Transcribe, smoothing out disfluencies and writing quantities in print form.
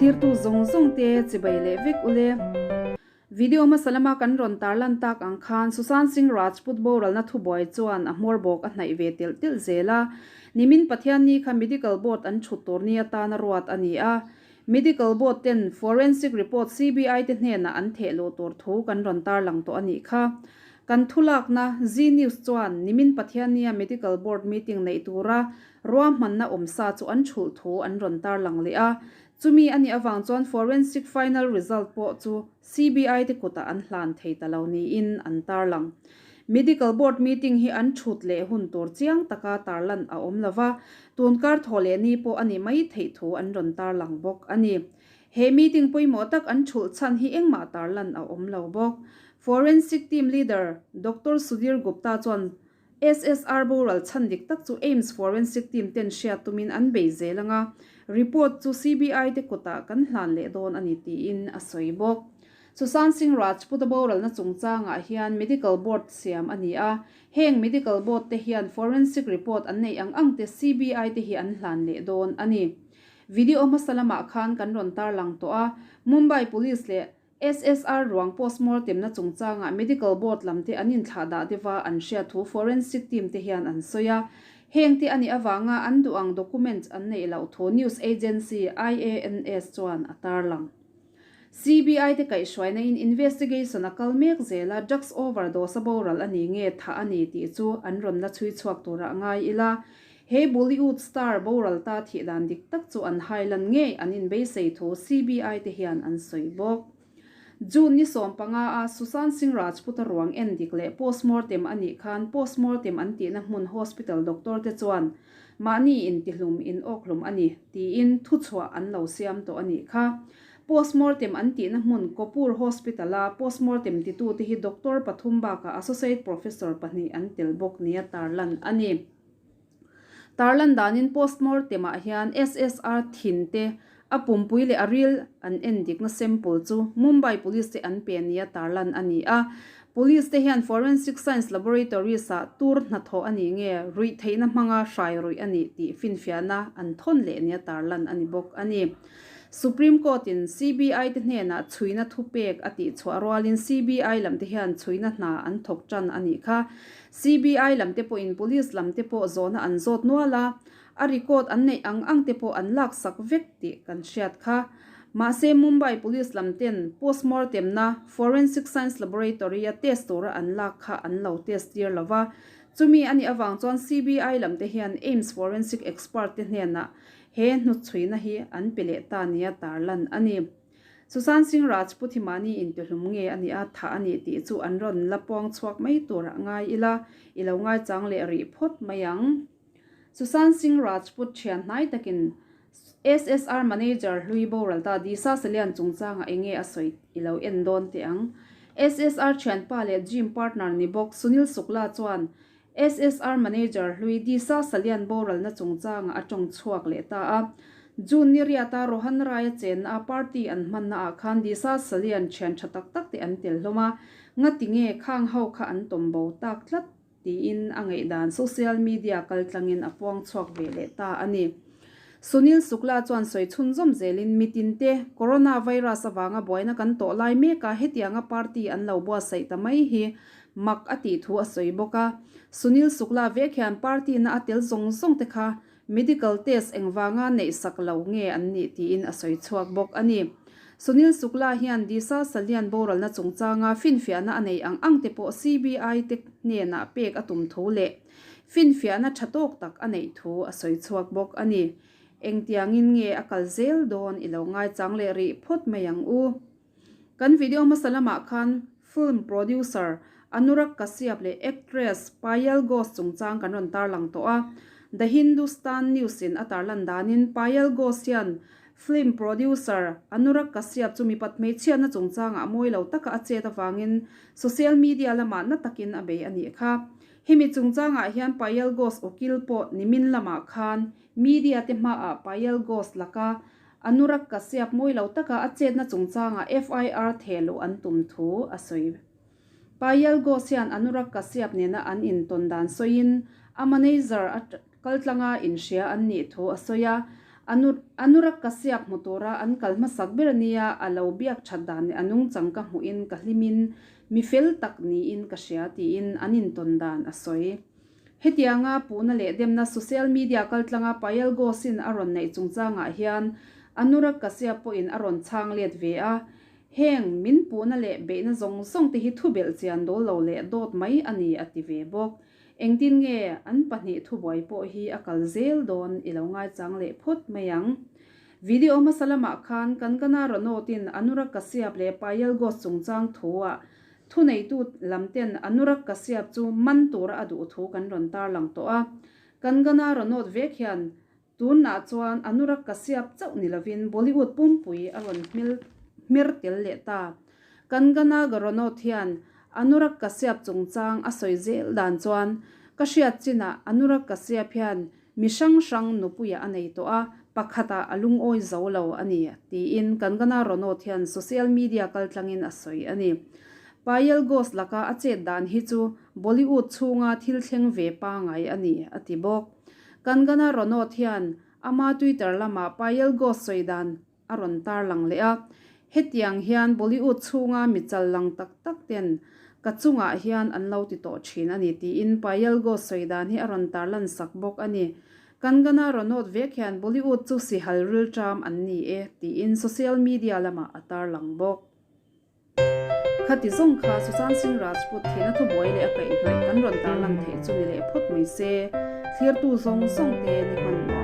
Thlirtu zawng zawng te chibai leh vek ule. Video hmasa lama kan rawn tarlan tak ang khan Sushant Singh Rajput boralna thubuai chuan a hmawr bawk a hnaih ve telh telh zel a. Nimin Pathianni kha Medical Board an chhut tur ni atana ruat a ni a. Medical Board ten Forensic Report CBI te hnenah an theh luh tur thu kan rawn tarlang tawh a nih kha. Kan thulakna Zee News chuan nimin Pathiannia Medical Board meeting neih tura ruahmanna awmsa chu an chhulh thu an rawn tarlang leh a. Chumi a nih avang chuan Forensic Final Result pawh chu CBI te kutah an hlan thei ta lo niin an tarlang. Medical Board meeting hi an thut leh hun tur chiang taka tarlan a awm lo va, tun kar thaw leh ni pawh a nih mai theih thu an rawn tarlang bawk a ni. He meeting pawimawh tak an thulh chhan hi engmah tarlan a awm lo bawk. Forensic Team Leader Doctor Sudhir Gupta chuan SSR boral chhan dik tak chu AIIMS Forensic Team ten hriat tumin an bei zel ang a, report chu CBI te kutah kan hlan leh dawn a ni tiin a sawi bawk. Sushant Singh Rajput-a boralna chungchangah hian Medical Board siam a ni a, heng Medical Board te hian forensic report an neih ang ang te CBI te hi an hlan leh dawn a ni. Video hmasa lamah khan kan rawn tarlang tawh a, Mumbai Police leh SSR ruang postmortem na chungchangah Medical Board lam te an inthlah dah deuha an hriat thu Forensic team te hian an sawi a. Heng te a nih avanga an duh ang document an neih loh thu news agency IANS chuan a tarlang. CBI te kaihhruaina in investigation a kal mek zel a, drugs overdose a boral a ni nge thah a ni tih chu an rawn la chhui chhuak turah ngai ila. He Bollywood star boral ta thih dan dik tak chu an hailan ngei an inbeisei thu CBI te hian an sawi bawk. June ni 15 a Sushant Singh Rajput-a ruang en dik leh postmortem a nih khan postmortem an tihna hmun hospital doctor te chuan mahni intihlum in awkhlum a ni tiin thuchhuah an lo siam tawh a nih kha. Postmortem an tihna hmun Kopur Hospital-a postmortem titute hi doctor pathum bakah associate professor pahnih an tel bawk nia tarlan a ni. Tarlan danin postmortem ah hian SSR thin te a pumpui leh a ril an en dikna sample chu Mumbai Police te an pe nia tarlan a ni a. Police te hian Forensic Science Laboratories ah tur hnathawh a nih nge ruih theihna hmanga hrai ruih a nih tih finfiahna an thawn leh nia tarlan a ni bawk a ni. Supreme Court in CBI te hnenah chhuina thupek a tih chhuah rualin CBI lam te hian chhuina hna an thawk tan a nih kha. CBI lam te pawhin Police lam te pawh zawhna an zawt nual a, a record an neih ang ang te pawh an laksak vek tih kan hriat kha. Mahse Mumbai Police lam ten postmortem na Forensic Science Laboratory a test tura an lak kha an lo test tir lo va. Chumi a nih avang chuan CBI lam te hian AIIMS Forensic Expert te hnenah He hnutchhuina hi an pe leh ta nia tarlan a ni. Sushant Singh Rajput hi mahni intihlum nge a nih a, thah a nih tih chu an rawn la puang chhuak mai turah ngai ila, i lo ngaichang leh rih phawt mai ang. Sushant Singh Rajput thian hnai takin SSR Manager hlui boral ta Disha Salian chungchangah enge a sawi i lo en dawn teh ang. SSR thianpa leh gym partner ni bawk Sunil Shukla chuan SSR Manager hlui Disa Salian boralna chungchangah a tawng chhuak leh ta a. June ni riata Rohan Rai-a chenna a party an hmanna ah khan Disa Salian thian tha tak tak te an tel hlawm a, ngati nge khang ho kha an tawm bo tak tlat tiin a ngaihdan social media kaltlangin a puang chhuak ve leh ta a ni. Sunil Shukla chuan sawi chhunzawm zelin mitinte coronavirus avanga buaina kan tawh lai mek a hetianga party an lo buatsaih ta mai hi Mak a tih thu a sawi bawk a. Sunil Shukla vek hian party na a tel zawng zawng te kha medical test engvanga neih sak lo nge an nih tiin a sawi chhuak bawk a ni. Sunil Shukla hian Disha Salian boralna chungchanga finfiahna a nei ang ang te pawh CBI te hnenah pek a tum thu leh finfiahna tha tawk tak a neih thu a sawi chhuak bawk a ni. Engtiangin nge a kal zel dawn i lo ngaichang leh rih phawt mai ang u. Kan video hmasa lamah khan film producer Anurag Kashyap leh actress Payal Ghosh chungchang kan rawn tarlang tawh a. The Hindustan News in a tarlan danin Payal Ghosh hian film producer Anurag Kashyap chu mipat hmeichhiatna chungchangah mawi lo taka a chet avangin social media lamah na takin a bei a nih kha. Hemi chungchangah hian Payal Ghosh ukil pawh nimin lamah khan media te hmaah Payal Ghosh laka Anurag Kashyap mawi lo taka a chetna chungchangah FIR theh loh an tum thu a sawi. Payal Ghosh hian Anurag Kashyap nena an intawn dan sawiin a manager a kaltlanga inhria an nih thu a sawi a. Anurag Kashyap hmu tura an kal hmasak ber ania a lo biak that dan leh a nungchang ka hmuhin ka hlimin mi fel tak niin ka hria tiin an intawn dan a sawi. Hetianga puhna leh demna social media kaltlanga Payal Ghosh-in a rawn neih chungchangah hian Anurag Kashyap pawhin a rawn chhang let ve a, Heng min puhna leh beihna zawng zawng te hi thubelh chian dawl lo leh dawt mai a ni a ti ve bawk. Engtin nge an pahnih thubuai pawh hi a kal zel dawn i lo ngaichang leh phawt mai ang. Video hmasa lamah khan Kangana Ranaut-in Anurag Kashyap leh Payal Ghosh chungchang thu-ah thuneitu lamten Anurag Kashyap chu man tura a duh thu kan rawn tarlang tawh a. Kangana Ranaut vek hian tunah chuan Anurag Kashyap chauh ni lovin Bollywood pumpui a rawn hmer tel leh ta. Kangana Ranaut hian Anurag Kashyap chungchang a sawi zel dan chuan, Ka hriat chinah Anurag Kashyap hian mi hrang hrang nupuiah a nei tawh a, pakhatah a lungawi zo lo a ni, tiin Kangana Ranaut hian social media kaltlangin a sawi a ni. Payal Ghosh laka a chet dan hi chu Bollywood chhunga thil thleng ve pangai a ni, a ti bawk. Kangana Ranaut hian ama Twitter lamah Payal Ghosh sawi dan a rawn tarlang leh a, hetiang hian Bollywood chhunga mi chal lang tak tak ten ka chungah hian an lo ti tawh thin a ni tiin Payal Ghosh sawi dan hi a rawn tarlan sak bawk a ni. Kangana Ranaut vek hian Bollywood chu sihal rilṭam an ni e tiin social media lamah a tarlang bawk. Khati zawng kha Sushant Singh Rajput thihna thubuai leh a kaihhnawih kan rawn tarlan theih chu ni leh phawt mai se, thlirtu zawng zawng te ni hman nuam.